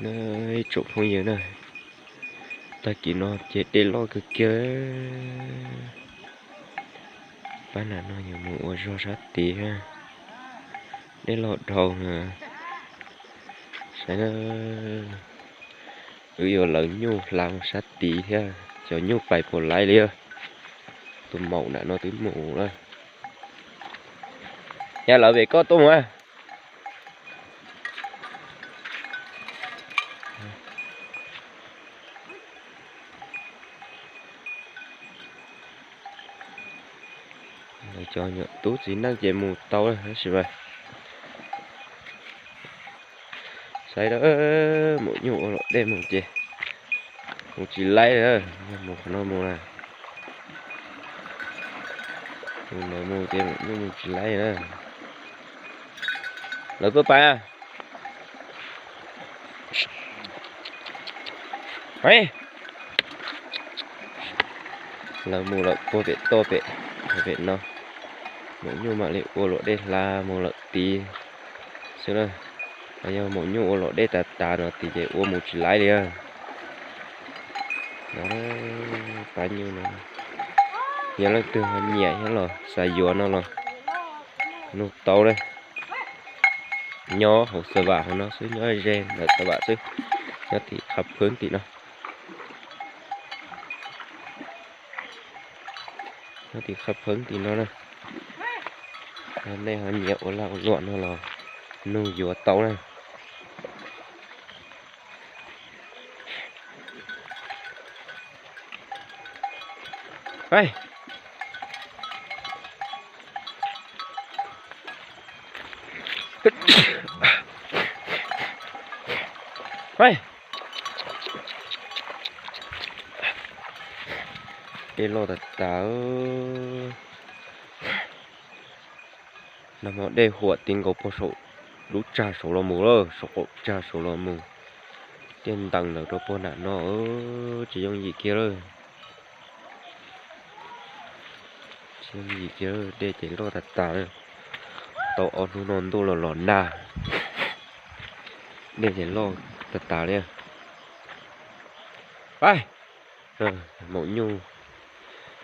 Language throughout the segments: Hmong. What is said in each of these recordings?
Ib tsoom phooj ywg na, tag kis no ces dej loj kawg kiag. Pab nam no yuav mus ua zog sab tid, dej loj dhau. Saib na, wb yuav lawv nyuj hla mus sab tid thiab, cov nyuj pais puas laib li. Tus maum nam no twb mus lawm. Yog lawv pem koj tuaj mus. Lawv cov nyuam tub txiv neej ces mus tau lawm tab sis mas saib, maum nyuj ua luam dej mus ces mus tsis laib li, mus qhov no mus na. Mus no mus ces maum nyuj mus tsis laib na. Lawv tuaj pais. Lawv mus lawm puag pem toj pem, pem no. Maum nyuj mam li ua luam dej hla mus lawm tid xwb na. Yog maum nyuj ua luam dej tas tas no tid ces ua mus tsis laib li. No, pab nyuj no, yog leej twg ho nyiam thiab los xav yuav no los nug tau na. Nyob hauv Xav Vam hauv no xwb, nyob ze ntawm Xav Vam xwb, nyob tim Qhab Phwb tim no. Nyob tim Qhab Phwb tim no na. Nej ho nyiam ua lag ua luam no los nug yuav tau na. Dej loj tas tas. Nag hmo dej huam ti nkaus puag saum lub tsag saud los mus lawm, saum qaum tsag saud los mus. Tiaj ntees ntawd rau puag nram no, tsis yooj yim kiag lawm. Tsis yooj yim kiag, dej ces loj tas tas li. Tau ob hnub no ntuj los los nag, dej ces loj tas tas li. Maum nyuj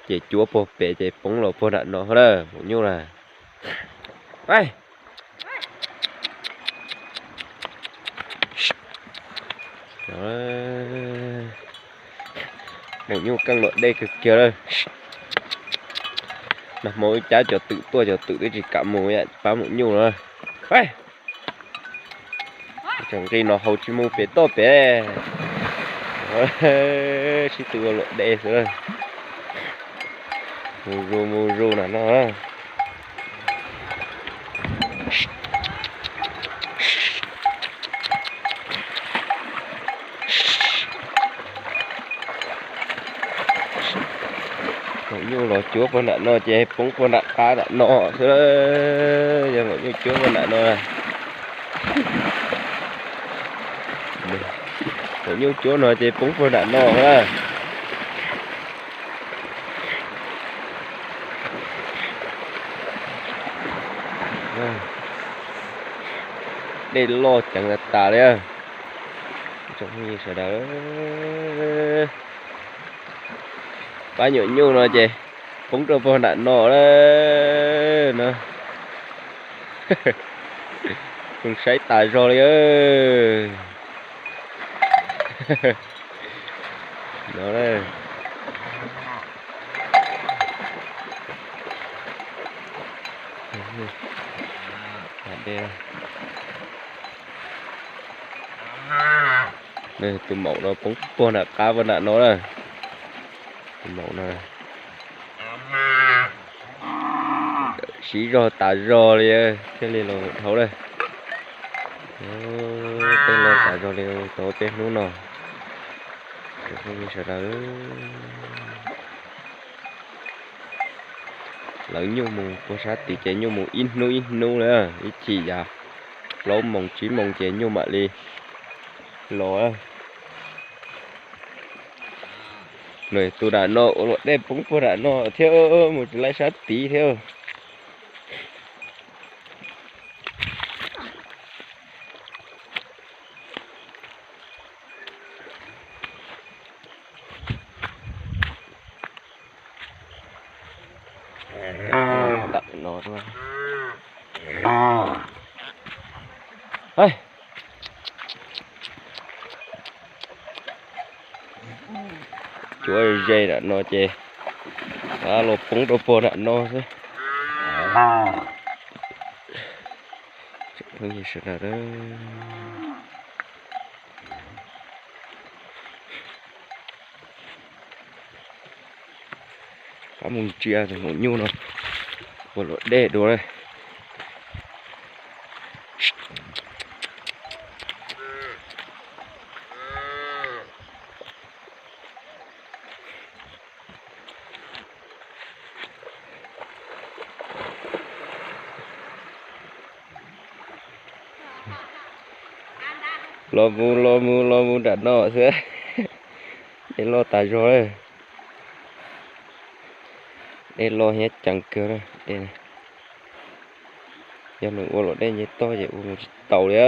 ces cuab puag pem ces poob los puag nram no na, maum nyuj na. Maum nyuj keej luam dej kawg kiag lawm. Nag hmo wb cab cov twm tuaj, cov twm twb tsis kam mus pab maum nyuj no. Tseem nqis no haus tsis mus pem toj pem. Sib tw ua luam dej xwb. Mus zus mus zus nram no. Maum nyuj los cuab puag nram no ces poob puag nram qab nram no xwb. Yog maum nyuj cuab puag nram no, maum nyuj cuab no ces poob puag nram no na. Dej loj ceev tas tas li. Tsoom phooj ywg sawv daws, pab nyuam nyuj no ces poob rau puag nram no na. Mus saib tas zog li. No, tus maum no poob puag nram qab puag nram no na. Tus maum no sib zog tas zog li thiaj li los dhau na. Tej loj tas zog li tau peb hnub no. Sawv daws, lawv nyuj mus puag sab tid ces nyuj mus ib hnub ib hnub li, ib chim yav plaub moos tsib moos ces nyuj mam li los. Nws tus nram no ua luam dej poob puag nram no thiab, mus tsis laib sab tid thiab. Hais, cuab ze nram no ces los poob rau puag nram no xwb. Pab mus ntsia tus maum nyuj no ua luam dej dua na. Los mus los mus los mus nram no xwb. Dej loj tas zog. Dej loj thiab ceev kawg. Yog nws ua luam dej nce toj ces ua mus tsis taus li.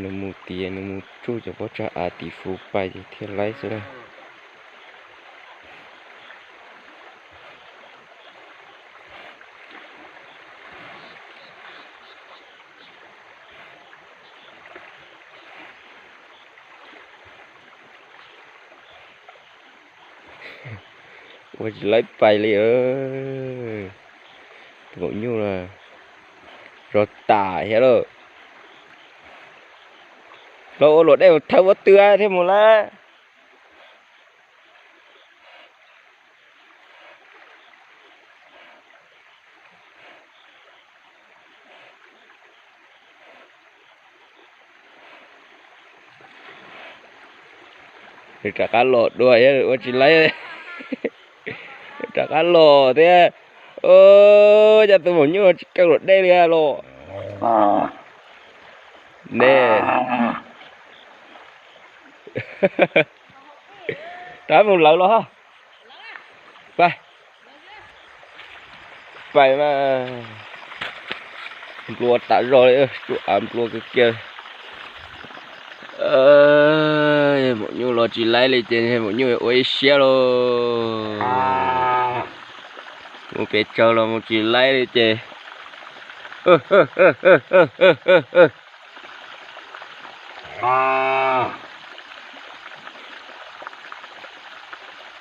Nws mus tias nws mus tsuj cov pob tsag av tim fuv pais ces thiaj laib xwb na. Ua tsis laib pais li. Tus maum nyuj no zog tas thiab lauj. Los ua luam dej mus thawb pob tw thiab mus lawm. Nws rov qab los dua, ua tsis laib. Rov qab los thiab. Cov tus maum nyuj tsis kaw luam dej li los. Ne, rov mus lawv los. Pais, pais mas. Nplua tas zog li, tsuj av nplua kawg kiag. Maum nyuj los tsis laib li ces maum nyuj ua ib siab lauj. Mus pem tsawg los mus tsis laib li ces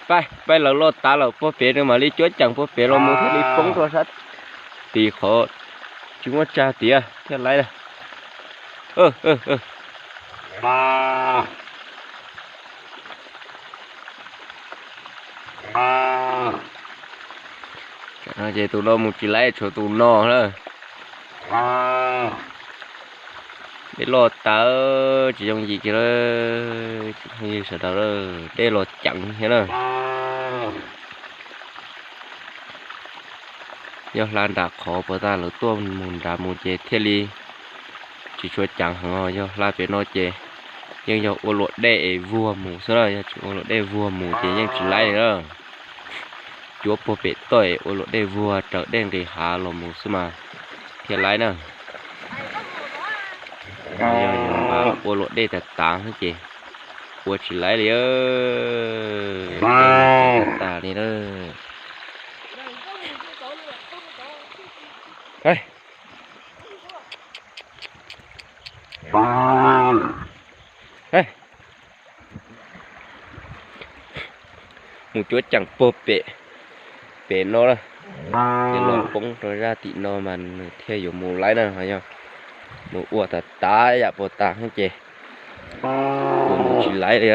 pais, pais lawv los tav lawm puag pem, nws mam li cuab ceem puag pem los mus thiaj li poob rau sab tim qhov tsis muaj tsag tiag thiaj laib. Ces tus no mus tsis laib, tshuav tus no lawm. Dej loj tawv tsis yooj yim kiag lawm, sawv daws, dej los ceev thiab na. Yog hla nram qhov puag ta lawv tuaj mus nrad mus ces thiaj li tsis tshua ceev heev os. Yog hla pem no ces yeej yog ua luam dej es vuag mus xwb na, yog tsis ua luam dej vuag mus ces yeej tsis laib li na. Cuab puag pem toj es ua luam dej vuag raws dej nqis hav los mus xwb mas thiaj laib na. Yog ua luam dej tas tas xwb ces ua tsis laib li. Tas li na. Mus cuab ceem puag pem, pem no na, ces los poob rau zaj tim no mas nws thiaj yuav mus laib na. Yog mus ua tas tas yam puas tas ces ua mus tsis laib li.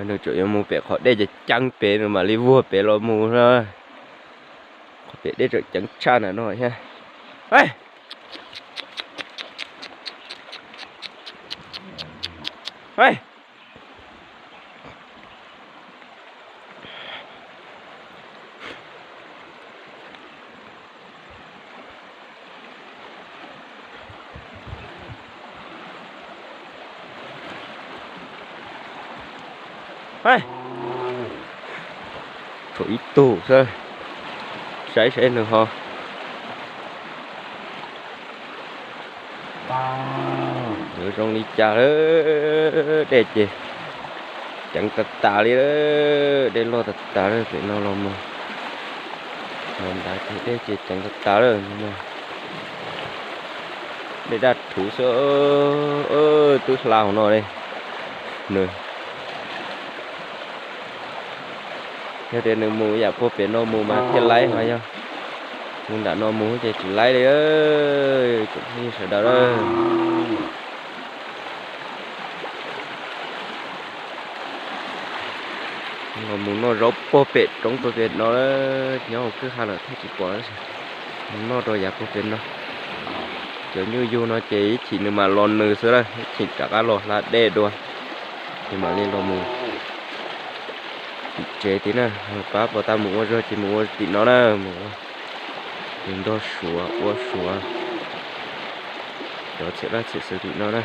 Nws tseem yuav mus pem qhov dej ceev ceev pem, nws mam li vuag pem los mus na. Qhov pem dej tseem ceev tshaj ntawm no thiab. Hais, tshuav ib tug xwb, saib saib nws ho yuav zoo li cas lawm. Dej ces ceev tas tas li lawm, dej loj tas tas lawm, pem no los mus los nrad ces dej ces ceev tas tas lawm. Dej daj rhuv xwb, twb hla hauv no li. Nws, yog tias nws mus yam puag pem no mus mas thiaj laib, ho yog mus nram no mus ces tsis laib li. Tsoom phooj ywg sawv daws, los mus noj zaub puag pem roob puag pem no, nyob hauv kwj ha lawm thiaj tsis pom, mus noj rau yav puag pem no. Cov nyuj yug no ces ib chim nws mam los nws xwb na, ib chim rov qab los hla dej dua, ces mam li los mus tim tsev tid na. Pab puas tau mus ua zog ces mus ua tim no na, mus ua, mus ntog suav ua suav, cov txhia laj txhia xwm tim no na.